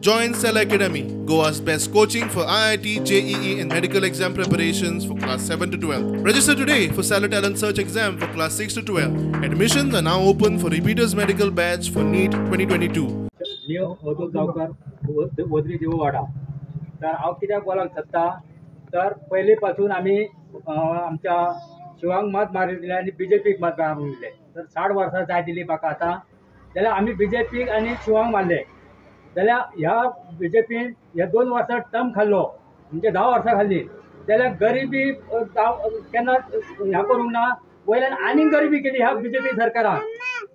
Join Cell Academy, Goa's best coaching for IIT, JEE and medical exam preparations for class 7 to 12. Register today for Cellar Talent Search exam for class 6 to 12. Admissions are now open for repeaters medical batch for NEET 2022. मी अवधूत गांवकर, वजरी देववाडा. तर हांव कित्याक बोलांक सोदता तर पयलीं पासून आमी आमच्या शिवांक मत मारून दिलें आनी बी जे पीक मत मारून दिलें. तर 60 वर्सां जाय दिली म्हाका आतां, जाल्यार आमी बी जे पीक आनी शिवांक मारले. जाल्यार ह्या बी जे पीन ह्या 2 वर्सां टर्म खाल्लो, म्हणजे 10 वर्सां खाल्ली. जाल्यार गरिबी केन्ना ह्या करूंक ना, वयल्यान आनीक गरिबी केली ह्या बी जे पी सरकारान.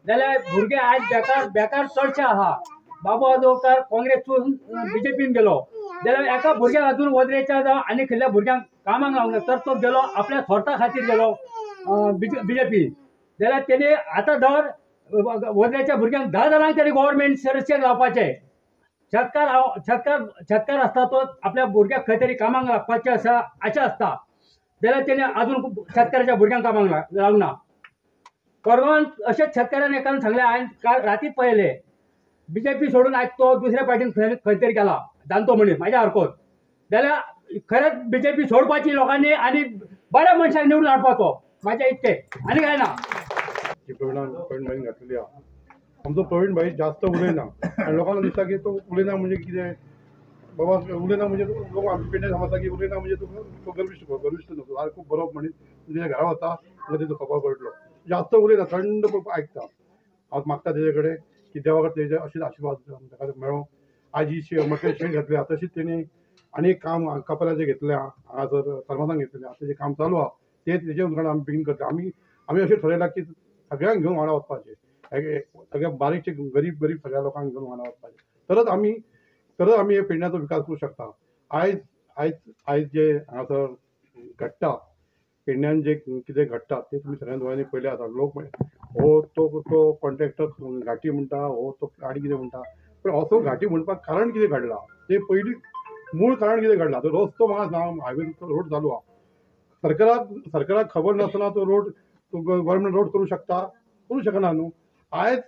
जाल्यार भुरगे आयज बेकार बेकार चडशे आहा. बाबू आजोवकार काँग्रेसून बी जे पीन गेलो, जाल्यार एका भुरग्याक अजून वजरेच्या जावं आनी खंयच्या भुरग्यांक कामाक लावंक ना, तर तो गेलो आपल्या स्वता खातीर गेलो बी जे पी. जाल्यार तेणी आतां दर वजरेच्या भुरग्यांक 10 जाणांक तरी गव्हर्मेंट सर्विसेक लावपाचें. शेतकार शेतकार शेतकार आसता तो आपल्या भुरग्याक खंय तरी कामाक लागपाचें आसा अशें आसता. जाल्यार तेणी अजून शेतकाराच्या भुरग्यांक कामाक लावंक ना. परवान अशेंच शेतकारान एकान सांगलें, हांवें काल रातीच पळयलें, बी जे पी सोडून आयज तो दुसऱ्या पार्टीन खंय तरी गेला जाणतो म्हणून म्हाज्या हरकोत. जाल्यार खरेंच बी जे पी सोडपाची लोकांनी आनी बऱ्या मनशाक निवडून हाडपाचो, म्हाज्या इतकें आनी कांय ना. प्रवीणान प्रवीण भाईन घातलेली आहा. आमचो प्रवीण भाई जास्त उलयना आनी लोकांक दिसता की तो उलयना म्हणजे कितें बाबा, उलयना म्हणजे लोक आमचे पेडणे समजता की उलयना म्हणजे तो गर्विश्ट गर्विश्ट न्हू, सारको बरो म्हणीत तुज्या घरा वता मागीर तेजो खबर पडलो. जास्त उलयना, थंड आयकता. हांव मागता तेजे कडेन की देवा कडेन तेजे अशेंच आशिर्वाद ताका मेळो. आज ही मटके शेड घातल्या तशीच तेणी आनी एक काम कपलाचें घेतलें, हांगासर सरमासान घेतलें, आतां जें काम चालू आहा तें तेजे उदकान आमी बेगीन करता. आमी आमी अशें ठरयलां की सगळ्यांक घेवन वांगडा वचपाचें, सगळ्या बारीकचे गरीब गरीब सगळ्या लोकांक घेवन वांगडा वचपाचें, तरच आमी हे पेडण्याचो विकास करूं शकता. आयज आयज आयज जे हांगासर घडटा, पेडण्यान जे कितें घडटा तें तुमी सगळ्या दोळ्यांनी पळयलें आसा. लोक हो तो कॉन्ट्रॅक्टर घाटी म्हणटा, हो तो आनी कितें म्हणटा, पूण असो घाटी म्हणपाक कारण कितें घडलां तें पयलीं मूळ कारण कितें घडलां. तो रस्तो म्हाका सांग, हायवे रोड चालू आहा, सरकाराक खबर नासतना तो रोड गव्हर्मेंट रोड करूं शकता, करूं शकना न्हू. आयज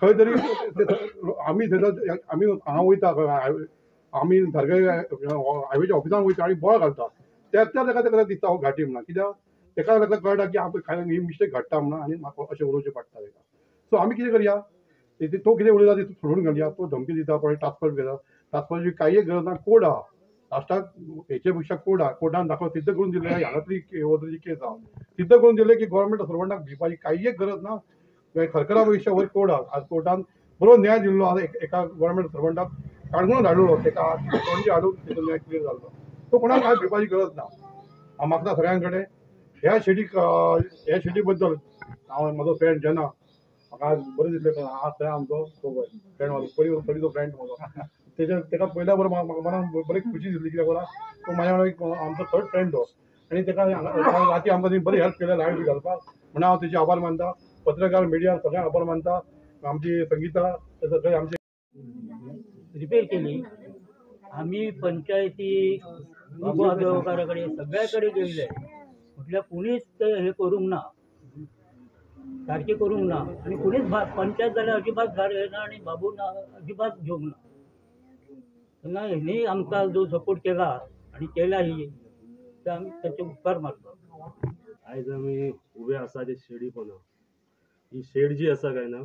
खंय तरी आमी थंयसर आमी हांगा वयता, आमी सारके हायवेच्या ऑफिसान वयता आनी बोळ घालता, त्या ताका ताका दिसता हो घाटी म्हणा. कित्याक ताका ताका कळटा की आपल्या ही मिस्टेक घडटा म्हणून आनी म्हाका अशें उलोवचें पडटा ताका. सो आमी कितें करया, तो कितें उलयता ती सोडून घालया. तो धमकी दिता, कोणी टास्क घेता, टास्क कांय गरज ना. कोड आहा लास्टाक, हेचे पेक्षा कोड आहा, कोर्टान दाखव सिद्ध करून दिलें, हांगातली वजरी केस आहा सिद्ध करून दिलें की गव्हर्मेंट सर्वंटाक भिवपाची कांय गरज ना. सरकारा पेक्षा वयर कोर्ट आहा. आज कोर्टान बरो न्याय दिल्लो आहा एका गव्हर्मेंट सर्वंटाक काणकोण धाडलो, ताका पणजे हाडून तेजो न्याय क्लियर जाल्लो. तो कोणाक कांय भिवपाची गरज ना. हांव मागता सगळ्यां कडेन ह्या शेडीक, ह्या शेडी बद्दल हांव म्हजो फ्रेंड जेन्ना म्हाका आज बरें दिसलें, आज थंय आमचो तो फ्रेंड म्हजो पयलीं पयलींचो फ्रेंड म्हजो, तेजे ताका पयल्या बरोबर म्हाका मनान बरी खुशी दिसली. कित्याक बरा तो म्हाज्या वांगडा एक आमचो थर्ड फ्रेंड तो, आनी ताका राती आमकां तेणी बरी हेल्प केल्या लायट बी घालपाक, म्हणून हांव तेजे आभार मानता. पत्रकार मिडिया सगळ्यांक आभार मानता. आमची संगीता सगळे आमचे रिपेर केली. आम्ही पंचायती बाबू आजोगाराकडे सगळ्याकडे गेले, म्हटल्यार कोणीच ते हे करूंक ना, सारकें करूंक ना, आनी कोणीच पंचायत जाल्यार अजिबात भायर येना आनी बाबू ना अजिबात घेवंक ना. तेन्ना हेणी आमकां जो सपोर्ट केला आनी केला ही, ते आमी ताचे उपकार मानता. आयज आमी उबे आसा ते शेडी पोंदा. ही शेड जी आसा काय ना,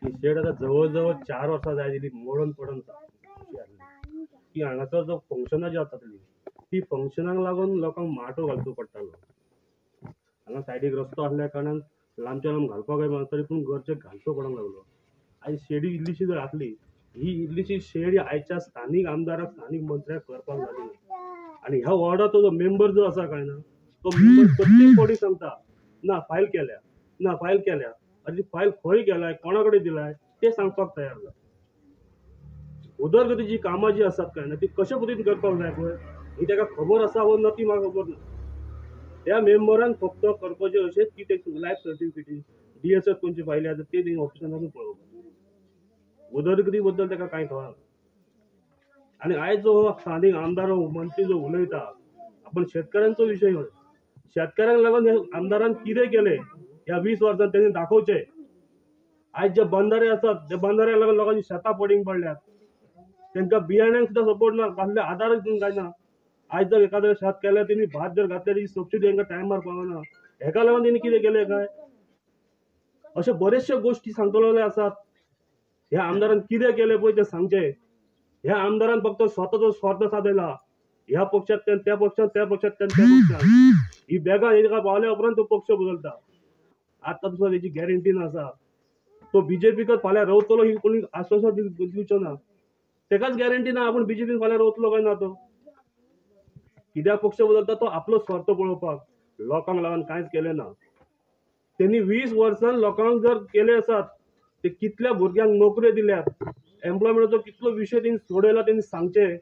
ही शेड आतां जवळ जवळ 4 वर्सां जाय दिली मोडून पडून आसली. की हांगासर जो फंक्शनां जी जाताली ती फंक्शनाक लागून लोकांक माटो घालचो पडटालो. हांगा सायडीक रस्तो आसल्या कारणान लांबच्या लांब घालपाक जाय तरी पूण गरजेक घालचो पडोंक लागलो. आयज शेडी इल्लीशी जर आसली, ही इल्लीशी शेड आयच्या स्थानीक आमदाराक स्थानीक मंत्र्याक करपाक जाली ना. आनी ह्या वॉर्डाचो जो मेंबर जो आसा काय ना, तो मेंबर प्रत्येक फावटी सांगता ना फायल केल्या, ना फायल केल्या, आनी फायल खंय गेलाय, कोणा कडेन दिलाय तें सांगपाक तयार ना. उदरगतीची कामां जी आसात काय ना ती कशे पद्दतीन करपाक जाय पळय ही ताका खबर आसा वो ना ती म्हाका खबर ना. त्या मेंबरान फक्त करपाचें अशें की ते लायफ सर्टिफिकेटी DSS खंयची फायली आसा ते तेणी ऑफिसान वचून पळोवपाक. उदरगती बद्दल ताका कांय खबर ना. आनी आयज जो स्थानीक आमदार मंत्री जो उलयता, आपण शेतकऱ्यांचो विशय, शेतकऱ्यांक लागून आमदारान कितें केलें ह्या 20 वर्सांत तेणी दाखोवचें. आयज जे बंधारे आसात ते बंधाऱ्याक लागून लोकांची शेतां पडींग पडल्यात. तांकां बियाण्यांक सुद्दां सपोर्ट ना, कसले आदारच दिवंक काय ना. आयज जर एखाद्या शेत केल्यार तेणी भात जर घातल्यार तेजी सबसिडी तांकां टायमार पावना. हेका लागून तेणी कितें केलें काय? अशे बरेचशे गोश्टी सांगतले आसात. ह्या आमदारान कितें केलें पळय तें सांगचें. ह्या आमदारान फक्त स्वताचो स्वार्थ सादयला. ह्या पक्षांतल्यान त्या पक्षांत, त्या पक्षांतल्यान त्या पक्षांत. ही बॅगां हेका पावल्या उपरांत तो पक्ष बदलता. आतां सुद्दां तेजी गॅरंटी नासा. तो बीजेपीकच फाल्यां रावतलो ही कोणी आश्वासन दिवचो ना. तेकाच गॅरंटी ना आपूण बीजेपीन फाल्यां रावतलो काय ना. तो कित्याक पक्ष बदलता? तो आपलो स्वार्थ पळोवपाक. लोकांक लागून कांयच केलें ना. तेणी 20 वर्सां लोकांक जर केले आसात ते कितल्या भुरग्यांक नोकऱ्यो दिल्यात, एम्प्लॉयमेंटाचो कितलो विशय तेणी सोडयला तेणी सांगचें.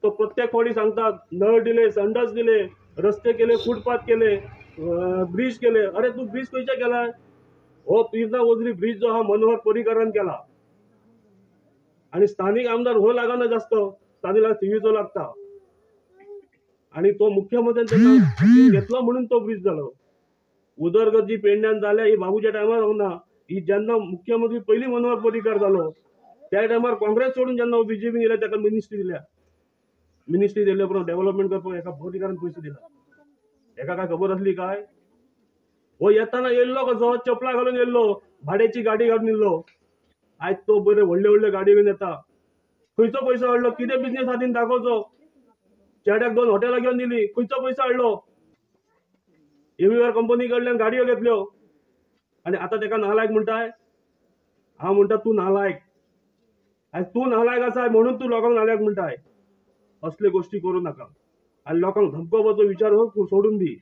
तो प्रत्येक फावटी सांगता नळ दिले, संडास दिले, रस्ते केले, फुटपाथ केले, ब्रिज केले. अरे तूं ब्रिज खंयचे केलाय? हो पिर्ना वजरी ब्रिज जो आहा मनोहर पर्रीकारान केला. आनी स्थानीक आमदार हो लागना जास्त, स्थानीक थिवीचो लागता. आनी तो मुख्यमंत्र्यान तेन्ना घेतलो म्हणून तो ब्रिज जालो. उदरगत जी पेडण्यान जाल्या ही बाबूच्या टायमार जावंक ना. ही जेन्ना मुख्यमंत्री पयलीं मनोहर पर्रीकार जालो त्या टायमार काँग्रेस सोडून जेन्ना बीजेपीन येयल्या ताका मिनिस्ट्री दिल्या. मिनिस्ट्री दिल्या उपरांत डेव्हलपमेंट करपाक एका पर्रीकारान पयशे दिला. एका काय खबर आसली काय? हो येताना येयल्लो कसो चपला घालून येयल्लो, भाड्याची गाडी घालून येयल्लो. आयज तो बरे व्हडले व्हडले गाडी घेवन येता. खंयचो पयसो हाडलो? कितें बिजनेस हातीन दाखोवचो? चेड्याक 2 हॉटेलां घेवन दिली, खंयचो पयसो हाडलो? एव्हीआर कंपनी कडल्यान गाडयो घेतल्यो. आनी आतां तेका नालायक म्हणटाय. हांव म्हणटा तूं नालायक. आयज तूं नालायक आसा म्हणून तूं लोकांक नालायक म्हणटाय. असले गोश्टी करूं नाका. आनी लोकांक धमकोवपाचो विचार हो सोडून दी.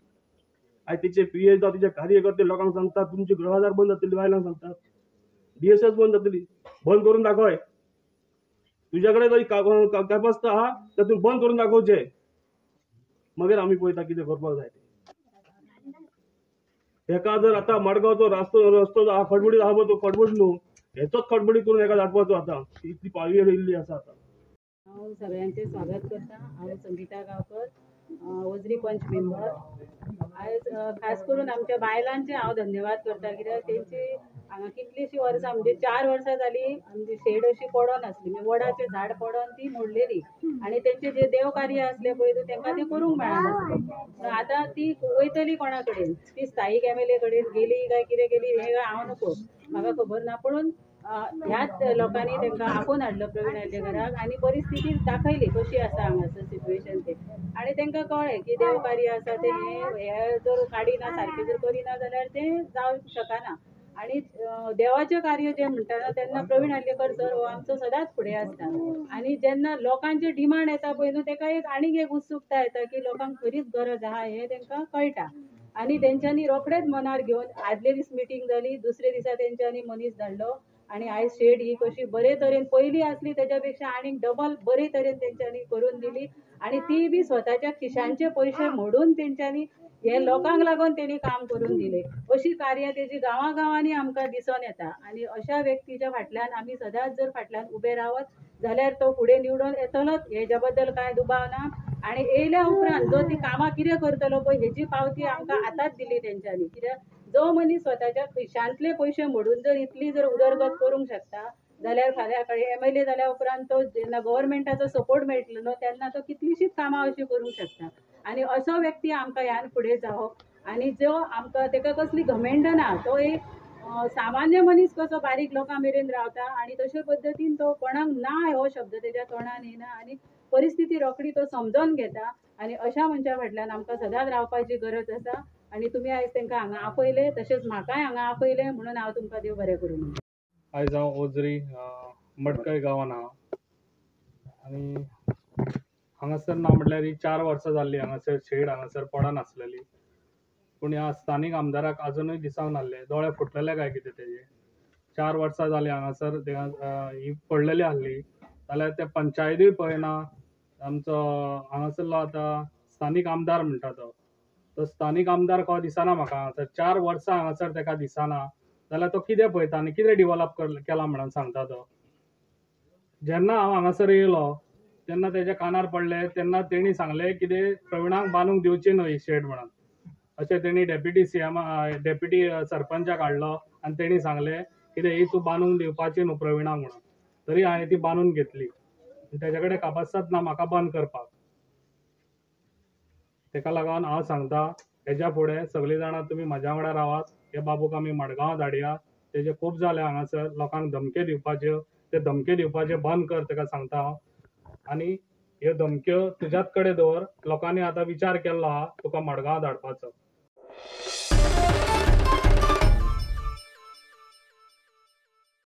आयज तिचे पी एच जावं तिचे कार्यकर्ते लोकांक सांगतात तुमची गृहदार बंद जातली, बायलांक सांगतात डीएसएस बंद जातली. बंद करून दाखय. तुज्या कडेन जरी कॅपासिटी आहा तर तूं बंद करून दाखोवचें. मागीर आमी पळयता कितें करपाक जाय तें. हेका जर आतां मडगांवचो रस्तो जो आहा खडबडीत आहा पळय तो खडबड न्हू, हेचोच खडबडीत करून हेका धाडपाचो. आतां इतली पाळी येयल्ली आसा. आतां हांव सगळ्यांचें स्वागत करता. हांव संगीता गांवकर, वजरी पंच मेंबर. आयज खास करून आमच्या बायलांचे हांव धन्यवाद करता, कित्याक तेंची हांगा कितलींशीं वर्सां म्हणजे 4 वर्सां जालीं आमची शेड अशी पडोन आसली, म्हणजे वडाचें झाड पडोन ती मोडलेली आनी तेंचें जें देवकार्य आसलें पळय तेंकां तें करूंक मेळनासलें. आतां ती वयतली कोणा कडेन? ती स्थायीक एमएलए कडेन गेली काय कितें गेली हें हांव नको, म्हाका खबर ना. पूण ह्याच लोकांनी तांकां आपोवन हाडलो प्रवीण आर्लेकराक आनी परिस्थिती दाखयली कशी आसा हांगासर सिट्युएशन तें. आनी तांकां कळ्ळें की देवकार्य आसा तें हें जर काडिना सारकें जर करिना जाल्यार तें जावंक शकना. आनी देवाचें कार्य जें म्हणटा ना तेन्ना प्रवीण आर्लेकर सर हो आमचो सदांच फुडें आसता. आनी जेन्ना लोकांचे डिमांड येता पळय न्हू तेका एक आनीक एक उत्सुकता येता की लोकांक खरीच गरज आहा हें तांकां कळटा. आनी तेंच्यांनी रोखडेच मनार घेवन आदले दीस मिटींग जाली, दुसरे दिसा तेंच्यांनी मनीस धाडलो आनी आयज शेड ही कशी बरे तरेन पयलीं आसली तेज्या पेक्षा आनीक डबल बरे तरेन तेंच्यांनी करून दिली. आनी ती बी स्वताच्या खिशांचे पयशे मोडून तेंच्यांनी हे लोकांक लागून तेणी काम करून दिले. अशी कार्यां तेजी गांवागांवांनी आमकां दिसून येता. आनी अशा व्यक्तीच्या फाटल्यान आमी सदांच जर फाटल्यान उबे रावत जाल्यार तो फुडें निवडून येतलोच हेज्या बद्दल कांय दुबाव ना. आनी येयल्या उपरांत जो ती कामां कितें करतलो पळय हेजी पावती आमकां आतांच दिली तेंच्यांनी. कित्याक जो मनीस स्वताच्या खिशांतले पयशे मोडून जर इतली जर उदरगत करूंक शकता जाल्यार फाल्यां कडेन एमएलए जाल्या उपरांत तो जेन्ना गव्हर्मेंटाचो सपोर्ट मेळटलो न्हू तेन्ना तो कितलीशीच कामां अशीं करूंक शकता. आनी असो व्यक्ती आमकां ह्यान फुडें जावप आनी जो आमकां तेका कसली घमेंड ना, तो एक सामान्य मनीस कसो बारीक लोकां मेरेन रावता आनी तशे पद्दतीन तो कोणाक ना हो शब्द तेज्या तोंडान येना आनी परिस्थिती रोखडी तो समजोन घेता. आनी अशा मनशा फाटल्यान आमकां सदांच रावपाची गरज आसा. आनी तुमी आयज तांकां हांगा आपयले तशेंच म्हाकाय हांगा आपयलें म्हणून हांव तुमकां देव बरें करूं म्हणटा. आयज हांव ओजरी मडकय गांवान आहा आनी हांगासर ना म्हटल्यार ही 4 वर्सां जाल्ली हांगासर शेड हांगासर पडनासलेली. पूण ह्या स्थानीक आमदाराक आजुनूय दिसांक नासले, दोळे फुटलेले काय कितें तेजे. 4 वर्सां जालीं हांगासर ही पडलेली आसली जाल्यार ते पंचायतूय पळयना. आमचो हांगासरलो आतां स्थानीक आमदार म्हणटा तो तो स्थानीक आमदार को दिसना म्हाका. हांगासर 4 वर्सां हांगासर तेका दिसना जाल्यार तो कितें पळयता आनी कितें डिवॉलप केला म्हणून सांगता तो. जेन्ना हांव हांगासर येयलो तेन्ना तेज्या कानार पडले तेन्ना तेणी सांगलें कितें प्रवीणाक बांदूंक दिवची न्हय ही शेड म्हणून. अशें तेणी डेप्युटी सीएम डेप्युटी सरपंचाक हाडलो आनी तेणी सांगलें कितें ही तूं बांदूंक दिवपाची न्हू प्रवीणाक म्हणून. तरी हांवें ती बांदून घेतली. तेजे कडेन कापासाद ना म्हाका बंद करपाक. तेका लागून हांव सांगता हेज्या फुडें सगळीं जाणां तुमी म्हाज्या वांगडा रावात. हे बाबूक आमी मडगांव धाडया. तेजे खूब जाले हांगासर लोकांक धमक्यो दिवपाच्यो, ते धमक्यो दिवपाचे बंद कर तेका सांगता हांव. आनी ह्यो धमक्यो तुज्याच कडेन दवर. लोकांनी आतां विचार केल्लो आहा तुका मडगांव धाडपाचो.